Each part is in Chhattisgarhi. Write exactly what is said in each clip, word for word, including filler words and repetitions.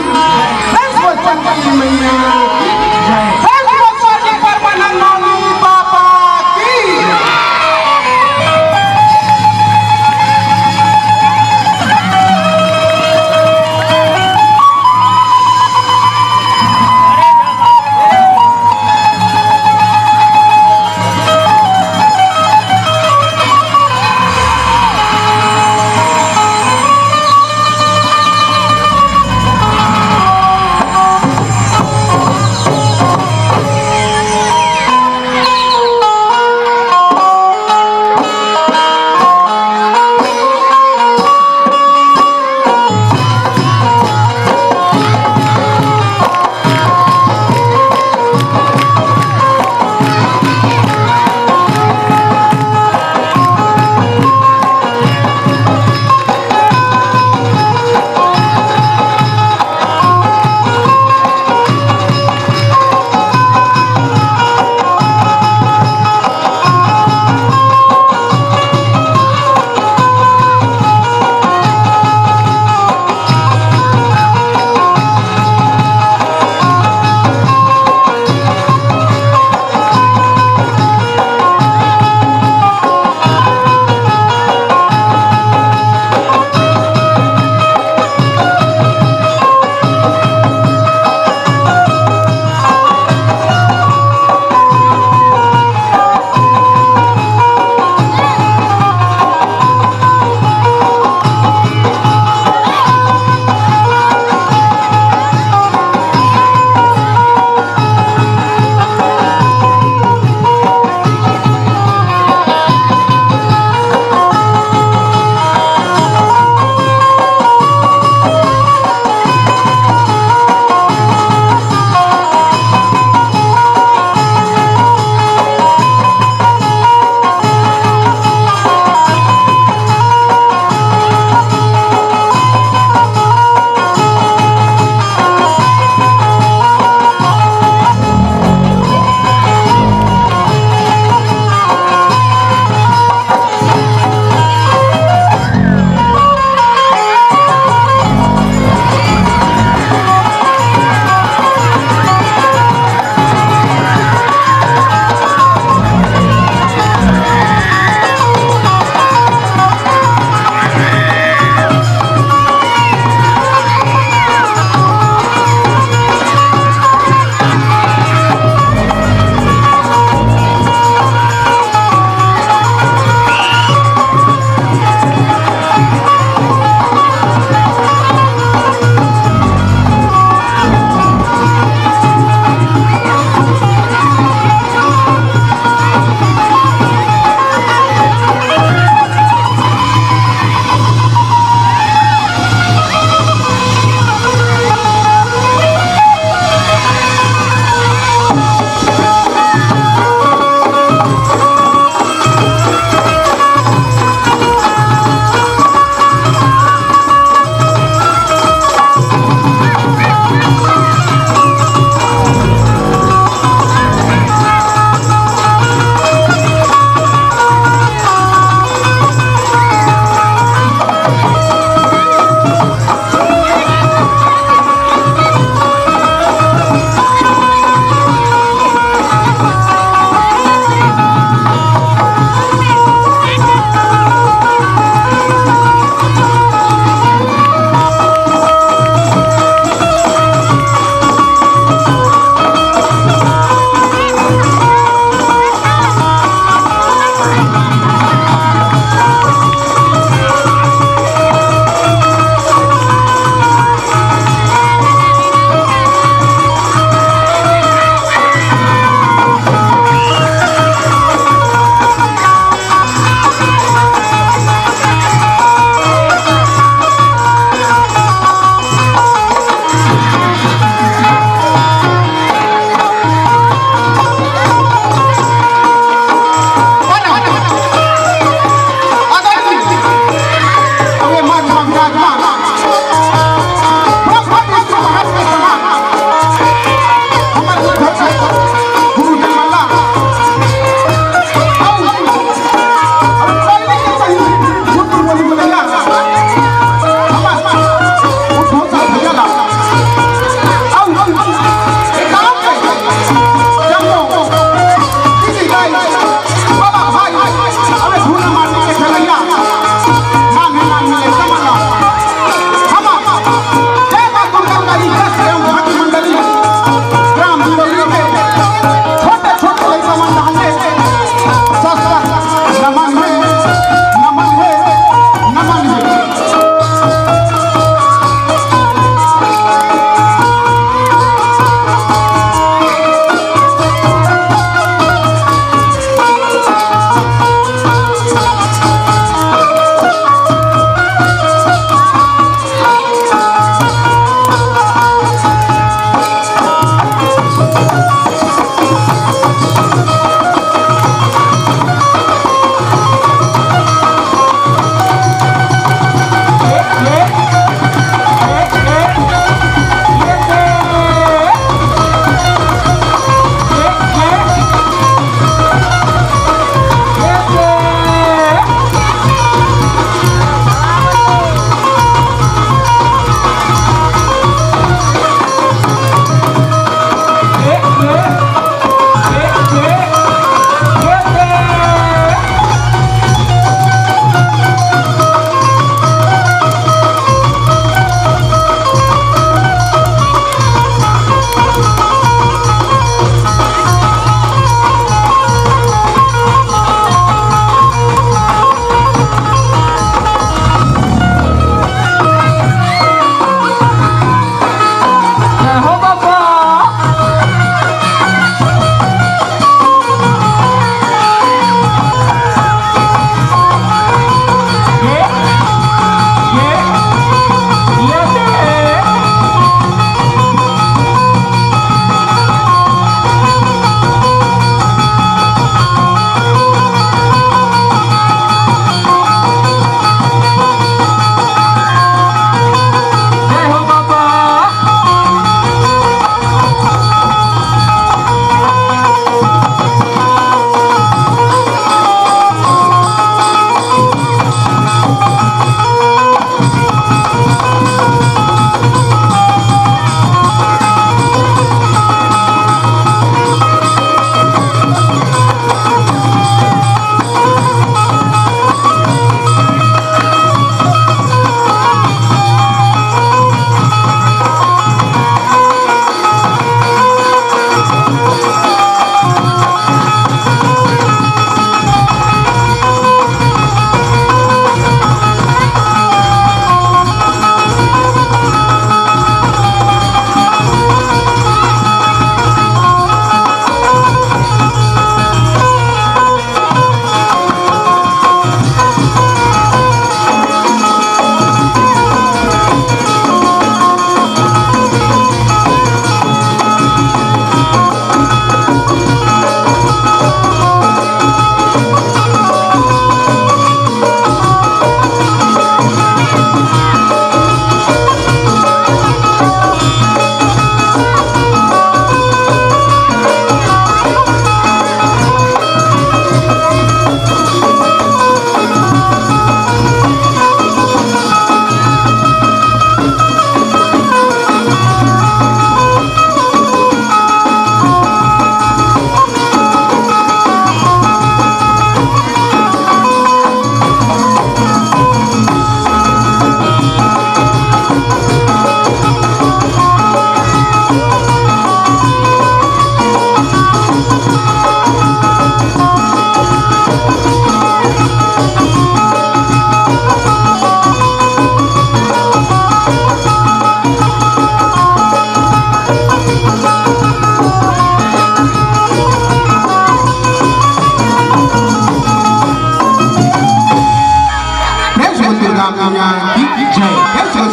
प्रेम से बोल चंपी मैया की जय। प्रेम से बोल स्वर्गीय परमानंद स्वामी बाबा की।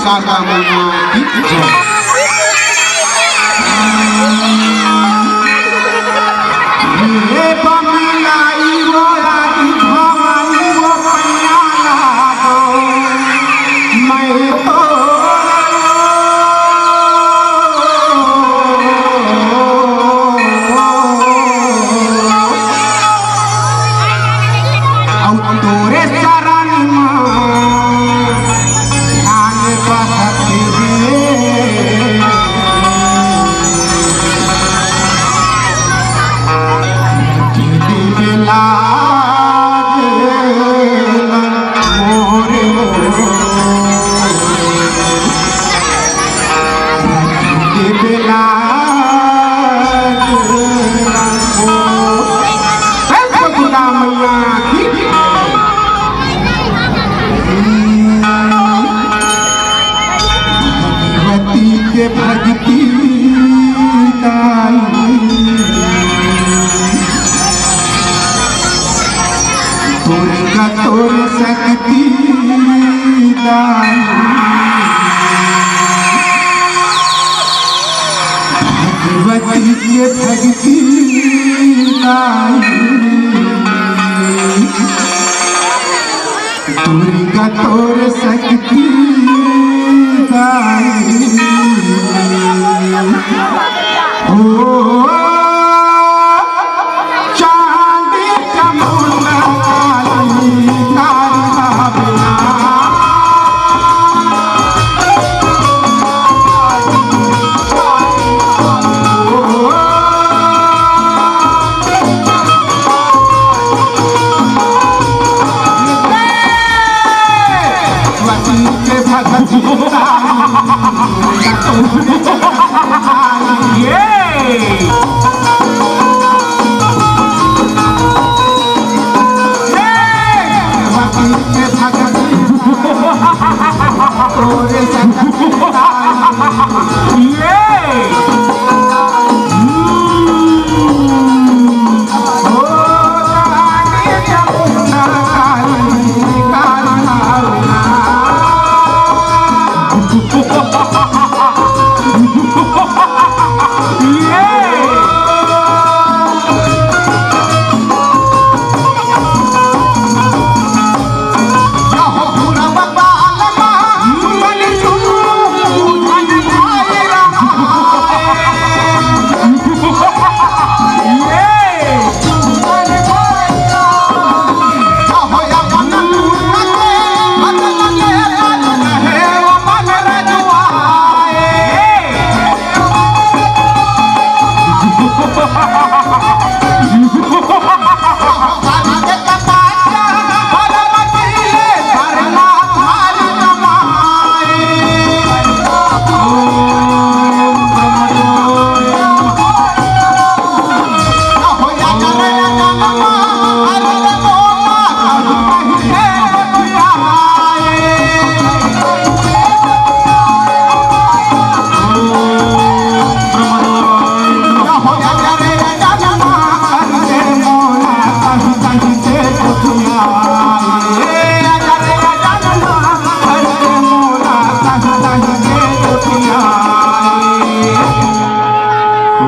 शारदा मैया की जय। ये बंगलाई वो रानी भवानी वो मैया लागो, मैं तो अउ तोरे चरण म ध्यान बसत हे। दिल लाग मोरे मोरे। भगवती के भक्ति दाई, दुर्गा तोर शक्ति दाई। भगवती के भक्ति दाई, दुर्गा तोर शक्ति दाई। ओ चांदी चामुंडा काली तारा बिना।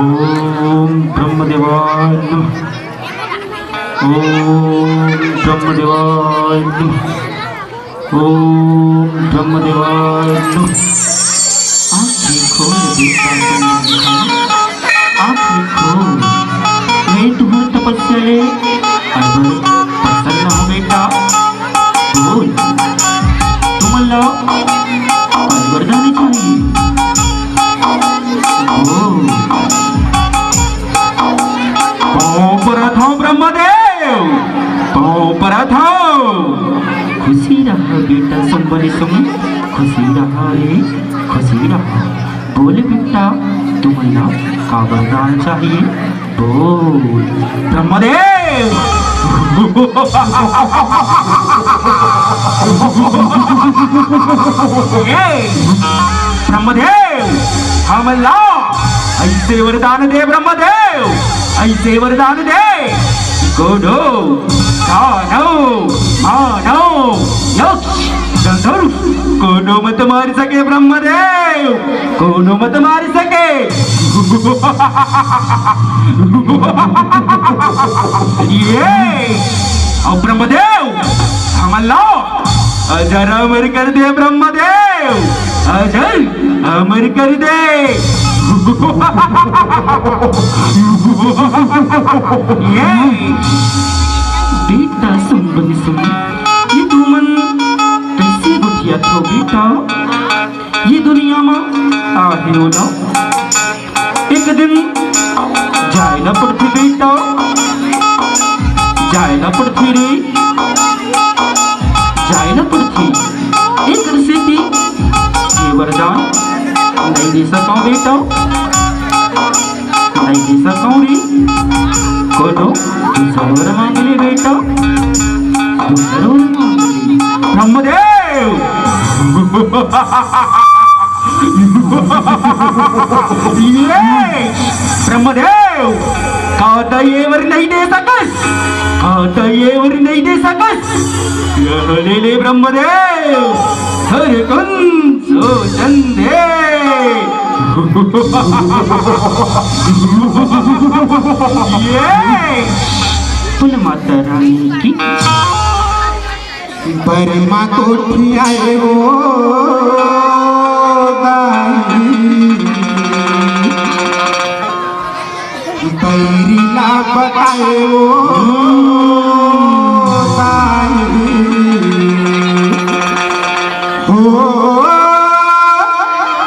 ओम ब्रह्मदेवाय नमः। ओम ब्रह्मदेवाय नमः। ओम ब्रह्मदेवाय नमः। आँखें खोल बेटा, आँखें खोल। मैं तुम्हारी तपस्या ले अनबर प्रसन्न हूँ बेटा। बोल, तुमन ला अनबर जाने चाहिए। ओम। पाँव परत हँव ब्रह्मदेव, पाँव परत हँव। खुशी रहा बेटा सुमन, सुमन, खुशी रहा रे, खुशी रहा। बोल बेटा, तुमन ला का वरदान चाहिए? बोल ब्रह्मदेव। ए, ब्रह्मदेव, हमला ऐसे वरदान दे ब्रह्मदेव, ऐसे वरदान दे। कोनो दानव मानव यक्ष जानथव, कोनो मत मार सके ब्रह्मदेव, कोनो मत मार सके। ये, अउ ब्रह्मदेव, हमन ला अजर अमर कर दे ब्रह्मदेव, अजर अमर कर दे। ये, बेटा सुन बहिनी सुन, ये तुमन कइसे गोठियाथव बेटा? ये दुनिया म आहे ओला एक दिन जाए ल पड़थे बेटा, जाए ल पड़थे रे, जाए ल पड़थे। एकर सेती ये वरदान नइ दे सकंव बेटा, नइ दे सकंव रे। कोनो दूसर वर मांग ले बेटा, दूसर वर मांग ले। ब्रह्मदेव! ये! ब्रह्मदेव, का त ये वर नइ दे सकस? का त ये वर नइ दे सकस? यह ले ले ब्रह्मदेव, हर कन सोचन दे। ये! बोल माता रानी की। बरमा कोठी आए ओ दाई, बैरी ला बताए ओ दाई, ओ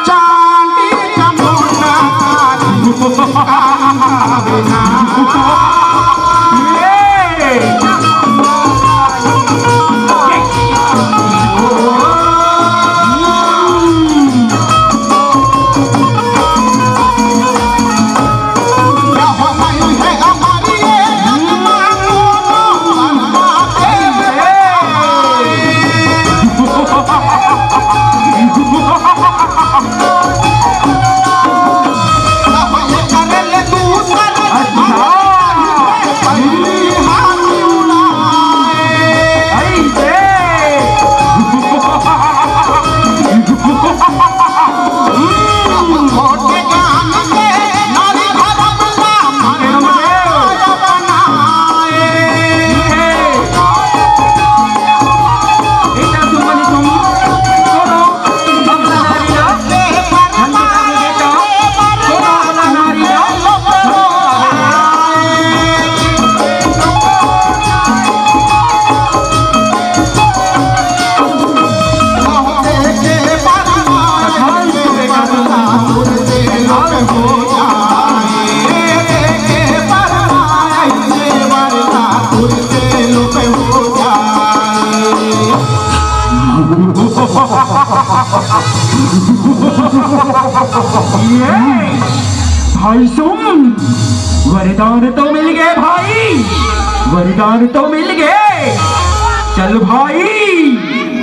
चांदी चमुंडा काली काली ना। ये! भाई सुन, वरदान तो मिल गए भाई, वरदान तो मिल गए। चल भाई,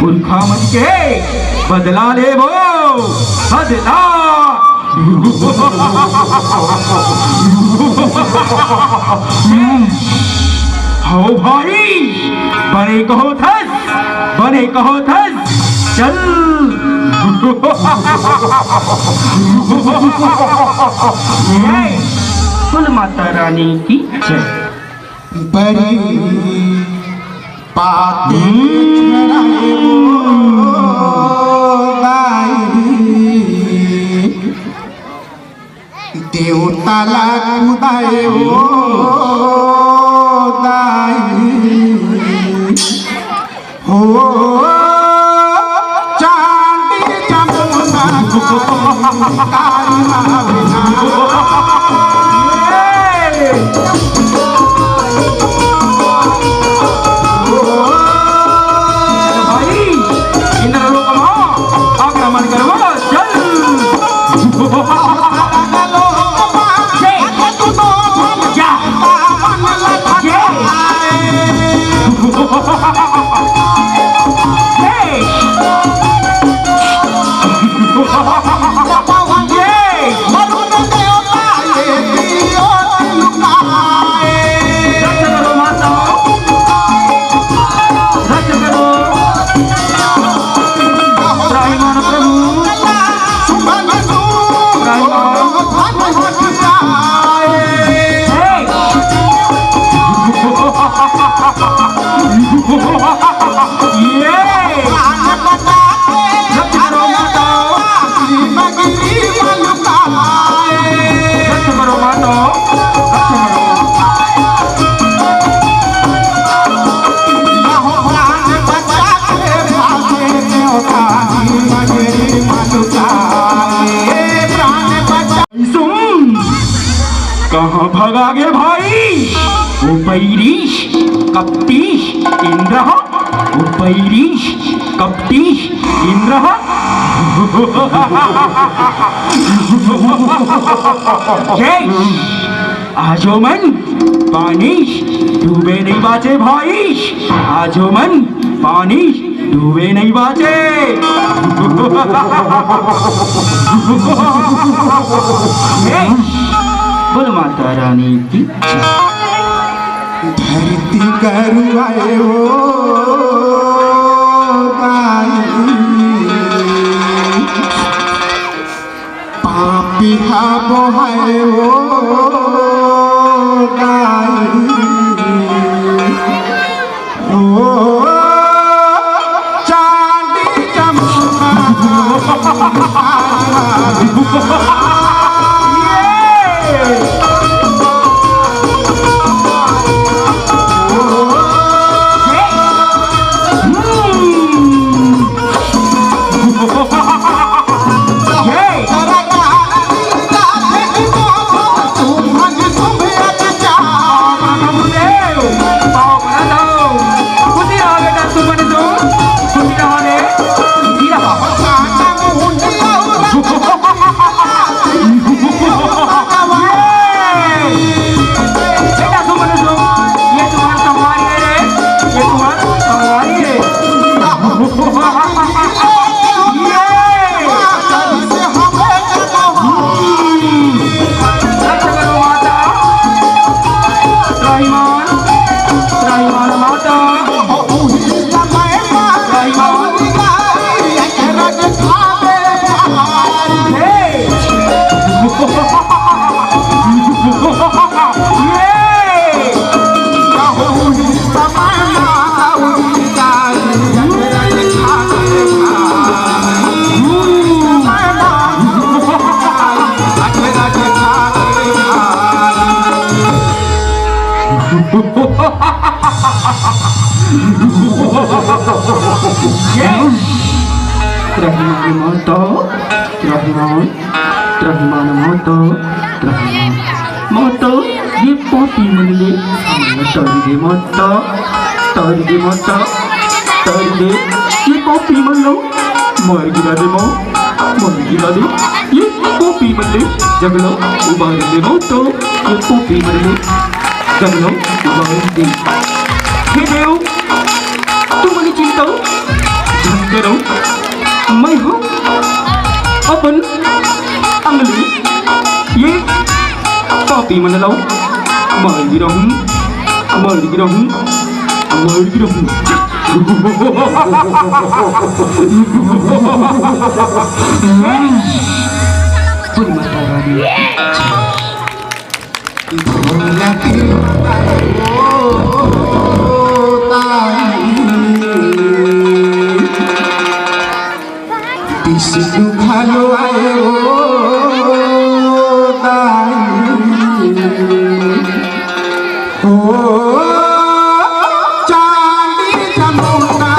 पुरखा मन के बदला लेबो, बदला। हव भाई, बने कहोथस, बने कहोथस, चल। बोल माता रानी की जय। बड़ी पाती छड़ाए ओ दाई, देवता ला कुदाए ओ दाई, हो चांदी जमुना काली काली ना बिना। भाई, इंद्रलोक मा आक्रमण करवा, चल। जा। जा। कहाँ भगा गे भाई? ओ पैरीश, कपटीश, इंद्रहा, ओ पैरीश, कपटीश, इंद्रहा। जय। आजो मन पानी डूबे नहीं बाचे भाई, आजो मन पानी डूबे नहीं बाचे। ए, बोल माता रानी की। धरती करुवाए ओ दाई, पापी हा बोहाए ओ दाई। ओ चांदी चमका। त्राहिमाम माता, त्राहिमाम, त्राहिमाम माता, त्राहिमाम। माता, ये पापी मन ले, तारी दे माता, तारी दे माता, तारी दे, ये पापी मन लो, मार गिरा दे माँ, मार गिरा दे, ये पापी मन ले, जगलो, उबार दे माता, ये पापी मन ले, जगलो, उबार दे। हे देव, तुमन चिंता झन करो, मैं हूँ अपन अंगली ये पापी मन लो, मर भी रहूं, मर भी रहूं, मर भी रहूं। बोल माता रानी। विष्णु भालो आए ओ दाई। ओ चांदी जमुना।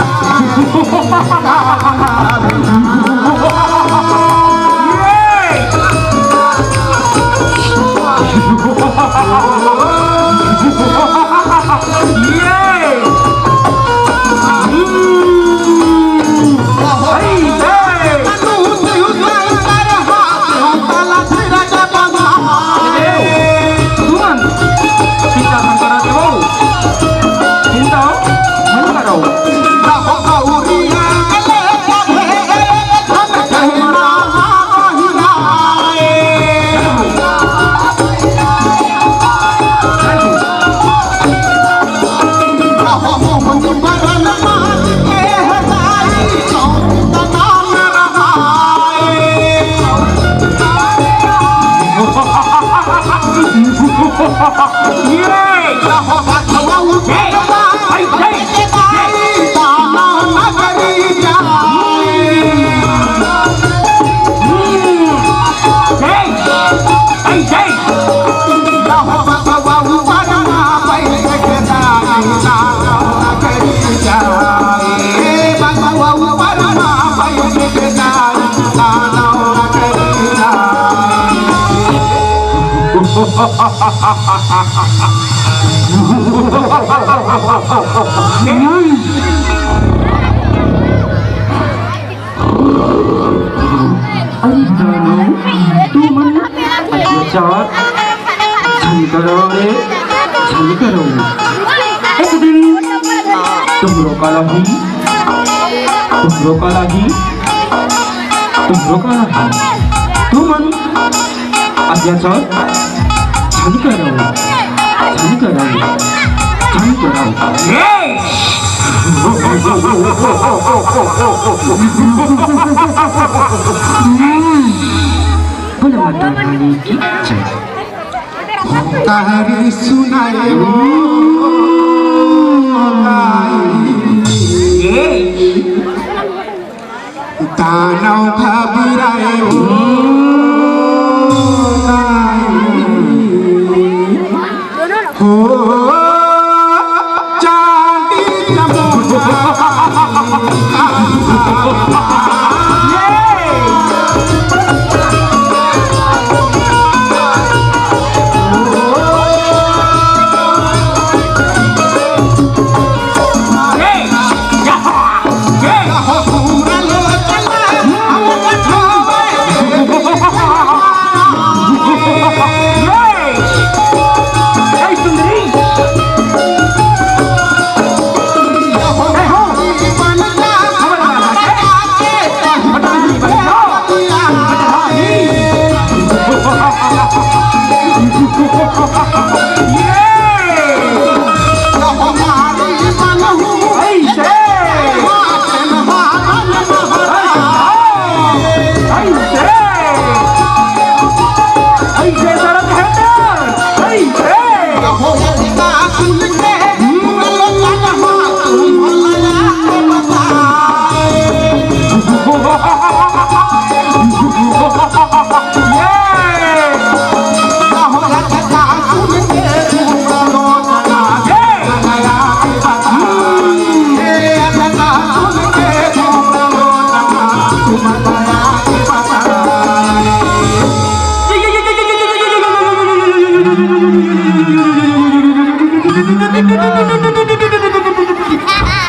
अरे दानव, तुमन अत्याचार झन करो रे, झन करो। एक दिन तुमरो काला ही, तुमरो काला ही, तुमरो काला ही। तुमन अत्याचार झन करो, झन करो, झन करो। बोलो माता रानी की जय। तारी सुनाए वो गाई। दानव घबराए वो गाई। हो चांदी चमोटा।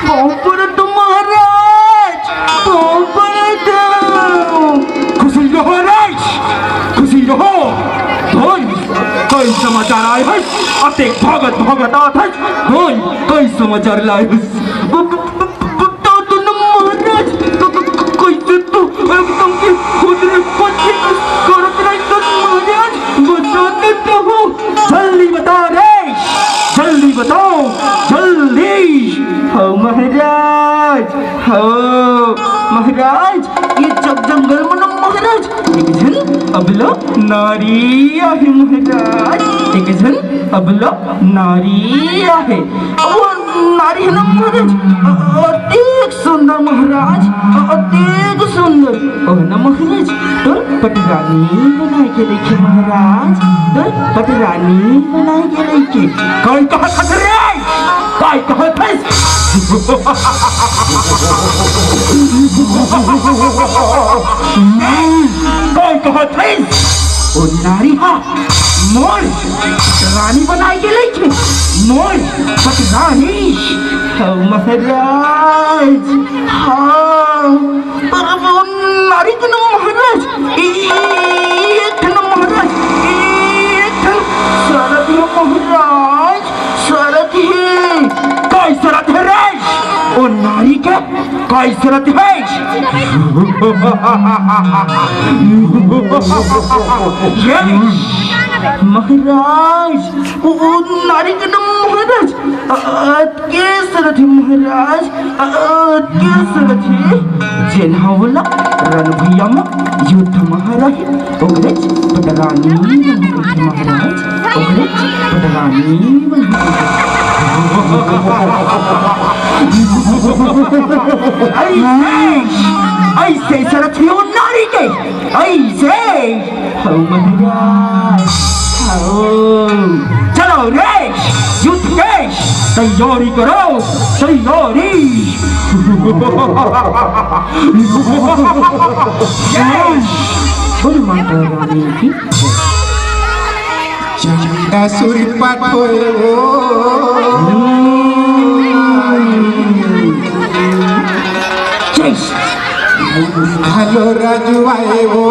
पाँव पड़त हँव महाराज, पाँव पड़त हँव। खुशी रहो राज, खुशी रहो। धन, कई समाचार आए हे? अतेक भागत भागत आत हे। धन, कई समाचार लाए हे? ब-, ब-, ब-, बता तो न महाराज, क-, क-, क-, कइसे तो एकदम से खुद रे खुद ही करत रहिस महाराज, बता तो, तो हो। जल्दी बता रे, जल्दी बताओ, जल्दी। हव महाराज, हव महाराज, ये जग जंगल म न महाराज, एक झन अबला नारी आहे महाराज, एक झन अबला नारी आहे। अब वो नारी हे न महाराज, अ-, अतेक सुंदर महाराज, अ-, अतेक सुंदर। ओ न महाराज, तोर पटरानी बनाए के लइके महाराज, तोर पटरानी बनाए के लइके। कई कहत हस रे? कई कहत हस? कई कहत हस? ओ नारी हा मोर पटरानी बनाए के लइके, मोर पटरानी। हव महाराज, हव। अब वो नारी के न महाराज, ए-, एक ठन महाराज, एक ठन शरत हे महाराज, शरत हे। कई शरत हे रे? ओ नारी के कई शरत हे? ये महाराज, ओ, ओ नारी के न महाराज, अ-, अ-, के शरत हे महाराज, अ-, अ-, के शरत हे, जेन हा ओला रण भुइयां म युद्ध म हराही, ओकरेच पटरानी बनही महाराज, ओकरेच पटरानी बनही। अइसे, अइसे शरत हे ओ नारी के, अइसे। हव महाराज, हव। चलो रे, युद्ध के तैयारी करो, तैयारी। बोलो माता रानी की। चंडा सुरपट होए वो। जय श्री घलो रजुआए वो।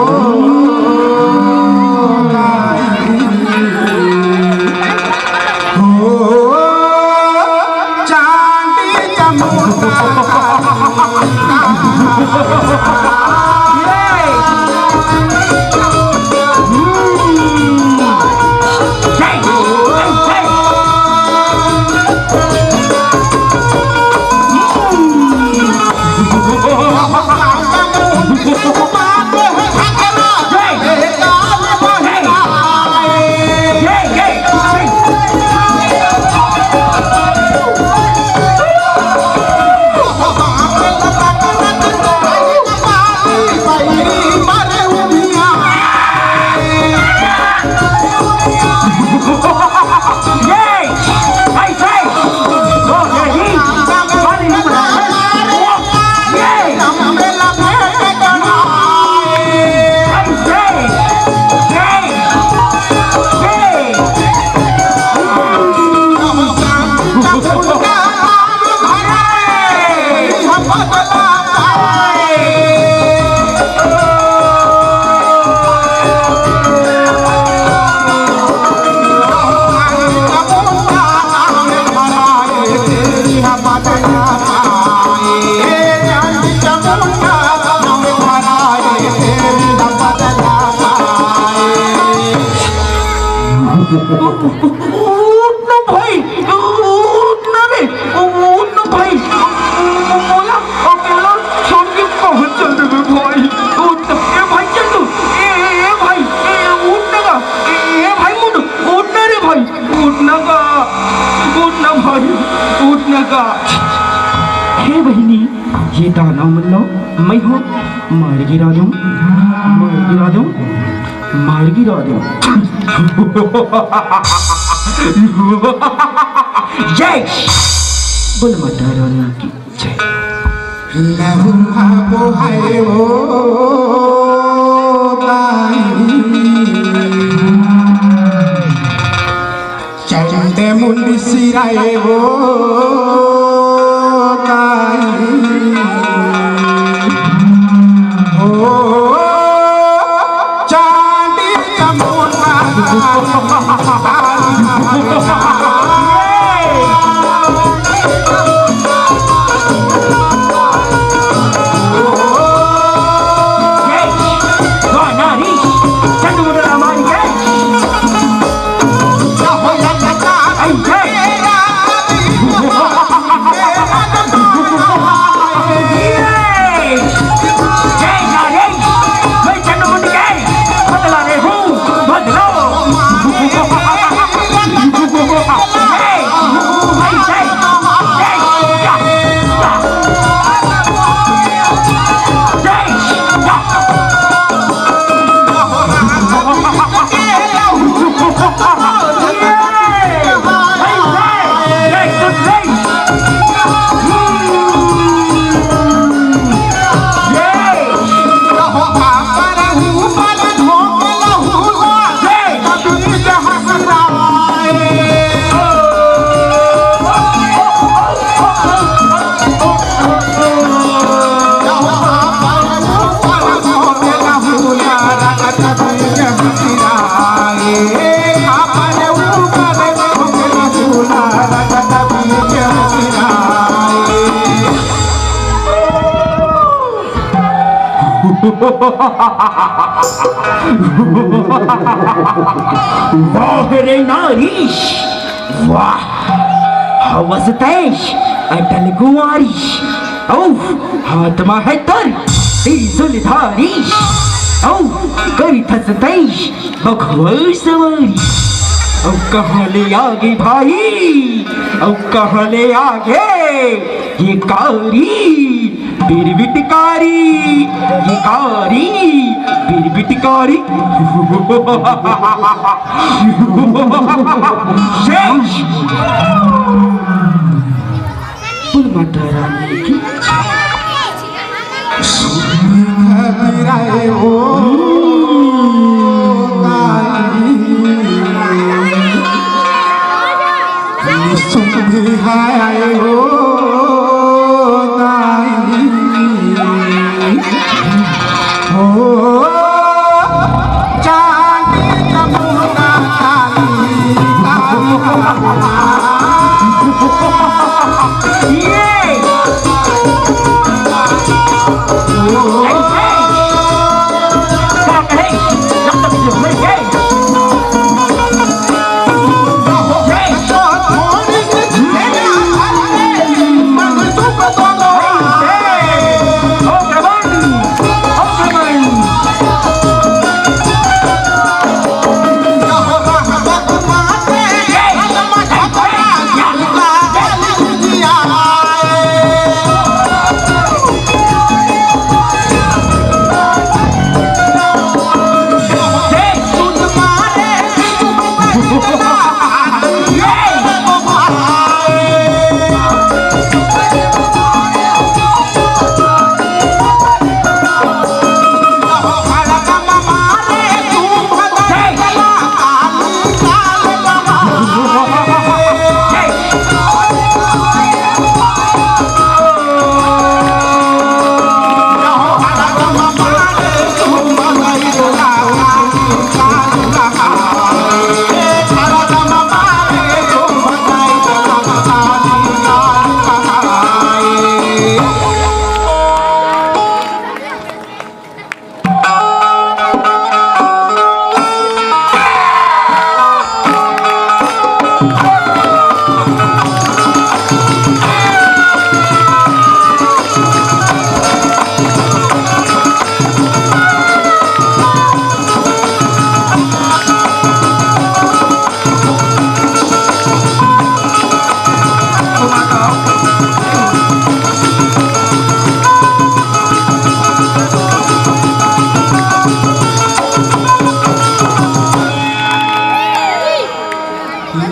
हो चांदी चमुंडा। उठ ना भाई, उठ ना रे, उठ ना भाई। मोला अकेला छोड़ के कहाँ चल देबे भाई? उठ ना, ए भाई चंदू, ए, ए, ए भाई, ए, उठ ना गा, ए, ए भाई मुंडू, उठ ना रे भाई, उठ ना गा, उठ ना भाई, उठ ना गा। हे बहिनी, ये दाना मन लो, मैं हूँ मार गिरा दूँ, मार गिरा दूँ। मार गिरा दो। जय बोल माता रानी की जय। लहुआ बोहाए ओ ताई, चंडे मुंडी सिराए ओ ताई। ओ चांदी चमुंडा। वाह रे नारीश, वाह। हवस तैश, अटल कुंवारीश, औ हाथ मा है तर, त्रिशूल धारीश, औ करिथस तैश, बघवा सवारी। अब कहाँ ले आगे भाई, अब कहाँ ले आगे ये कारी, बिरबिटकारी, ये कारी, बिरबिटकारी। शेष। बोल माता रानी की।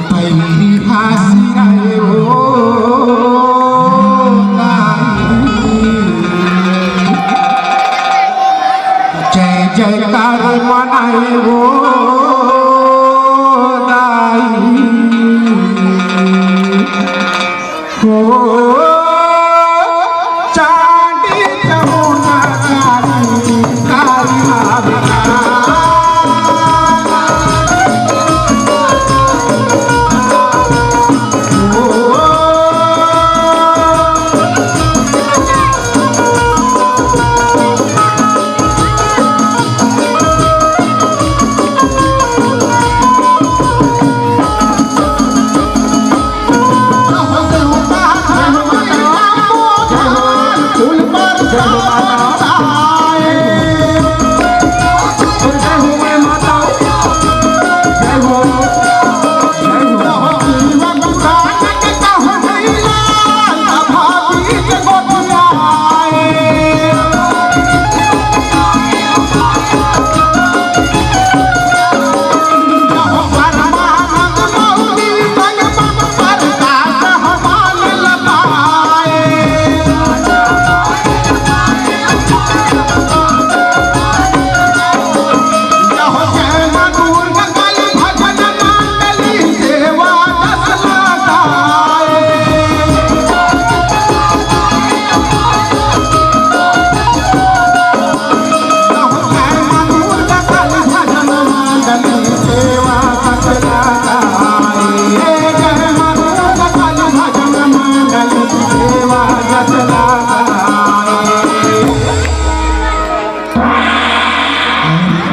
पहिली फांसी रहे ओ दाई। जय जयकार मनाए ओ दाई। ओ चांदी चमुना कारी कारी आवे।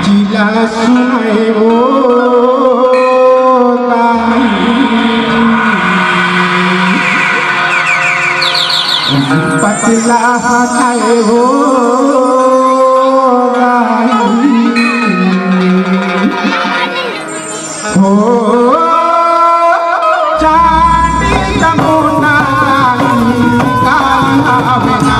जिला सुनाए वो ताई। पतला हटाए वो गाई। हो चांदी जमुना काली आवे ना।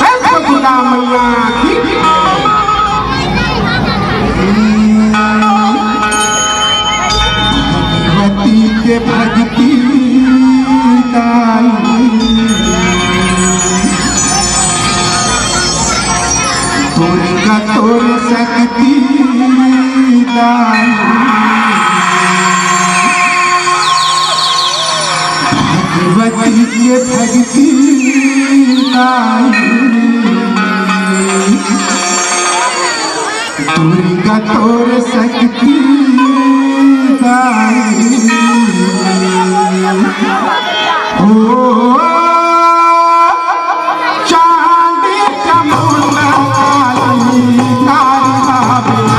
हे दुर्गा मैया की। भगवती के भक्ति दाई, दुर्गा तोर शक्ति दाई। भगवती के भक्ति दाई, दुर्गा तोर शक्ति दाई। ओ चांदी चामुंडा काली काली बाबा।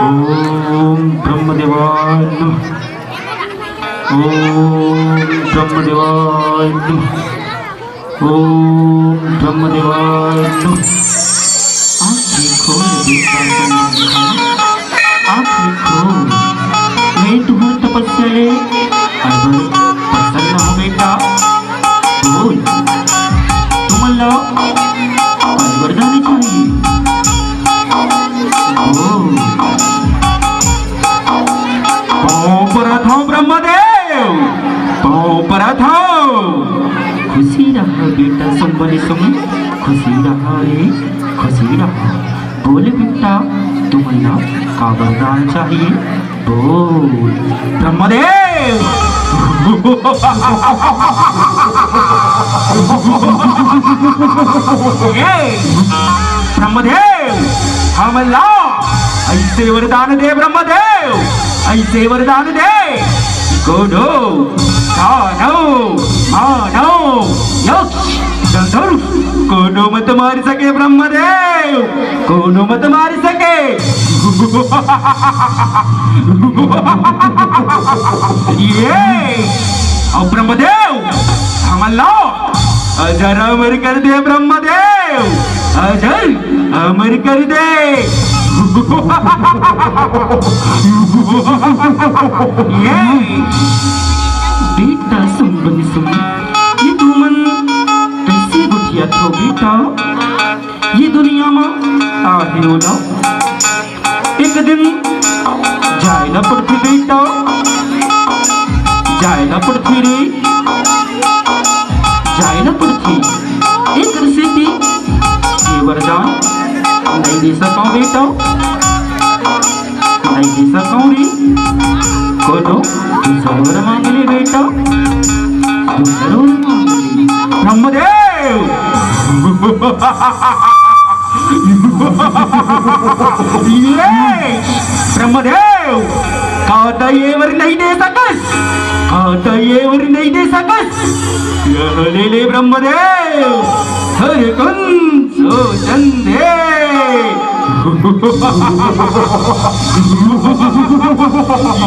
ओम ब्रह्मदेवाय नमः। ओम ब्रह्मदेवाय नमः। ओम ब्रह्मदेवाय नमः। आँख खोल बेटा, आँख खोल। मैं तुम्हार तपस्या ले अब्बड़ प्रसन्न हूँ बेटा। बोल, तुमन ला अब्बड़ वरदान चाहिए। बोल। पाँव परत हँव ब्रह्मदेव, पाँव परत हँव। खुशी रहा बेटा सुमन सुमन, खुशी रहा रे, खुशी रहा। बोल बेटा, तुमन ला का वरदान चाहिए? बोल ब्रह्मदेव। ए, ब्रह्मदेव, हमला ऐसे वरदान दे ब्रह्मदेव, ऐसे वरदान दे। कोनो दानव, मानव, यक्ष, गंधर्व, कोनो मत मार सके ब्रह्मदेव, कोनो मत मार सके। ये, अउ ब्रह्मदेव, हमला अजर अमर कर दे ब्रह्मदेव, अजर अमर कर दे। ये बेटा सुन बनी सुन, ये तुमन कैसे गोठियाथव बेटा? ये दुनिया म आहे ओला एक दिन जाए ला पड़थे बेटा, जाए ला पड़थे रे, जाए ला पड़थे। एकर सेती ये वरदान नइ दे सकंव बेटा। अइसे सकौरी, कोनो दूसर वर मांग ले बेटा, दूसर वर मांग ले। ब्रह्मदेव! ये! ब्रह्मदेव! का त ये वर नहीं दे सकस? का त ये वर नहीं दे सकस? यह ले ले ब्रह्मदेव, हर कन सोचन दे।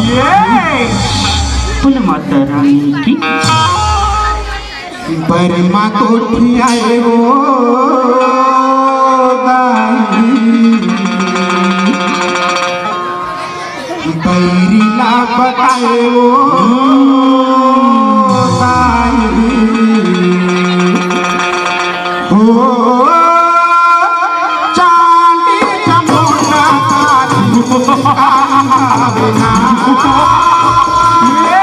ये! बोल माता रानी की। बरमा कोठी आए वो दाई, बैरी ला बताए वो दाई। ओ चांदी चमुंडा काली काली बिना। ये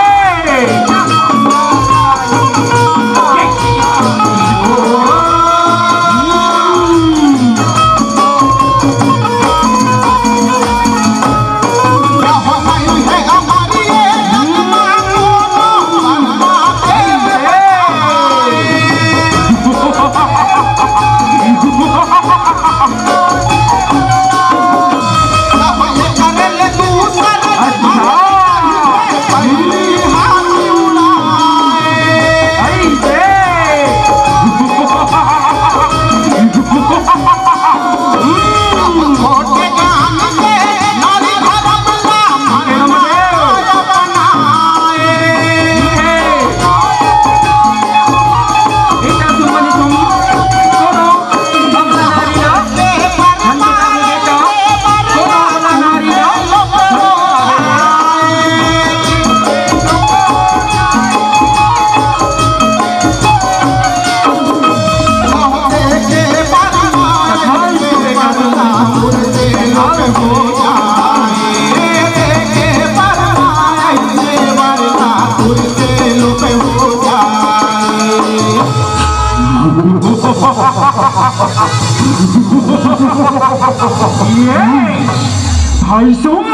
भाई सुन,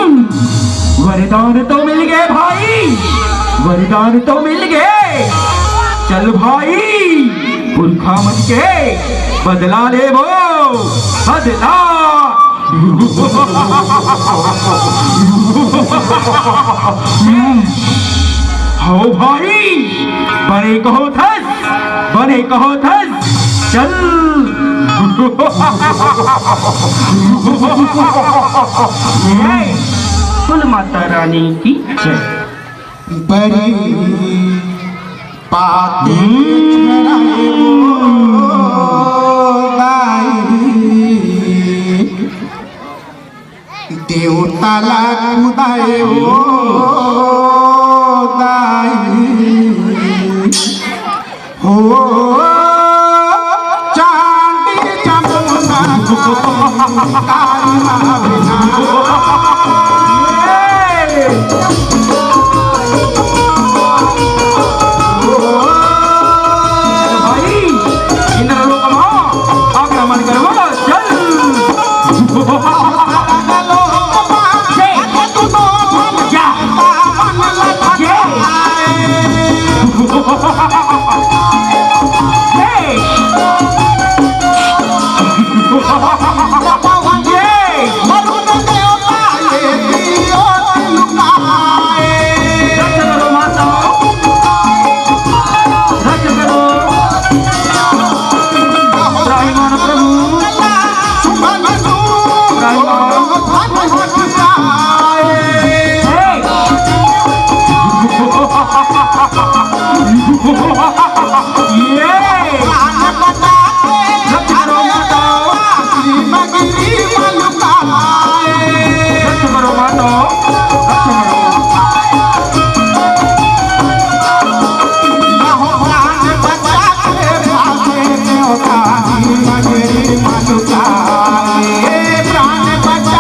वरदान तो मिल गए भाई, वरदान तो मिल गए। चल भाई, पुरखा मन के बदला लेबो, बदला। हो भाई, बने कहो थस, बने कहो थस, चल। बोल माता रानी की जय। बड़ी पाती छड़ाए वो दाई, देवता ला कुदाए वो दाई। हो चांदी चमुंडा काली काली ना बिना।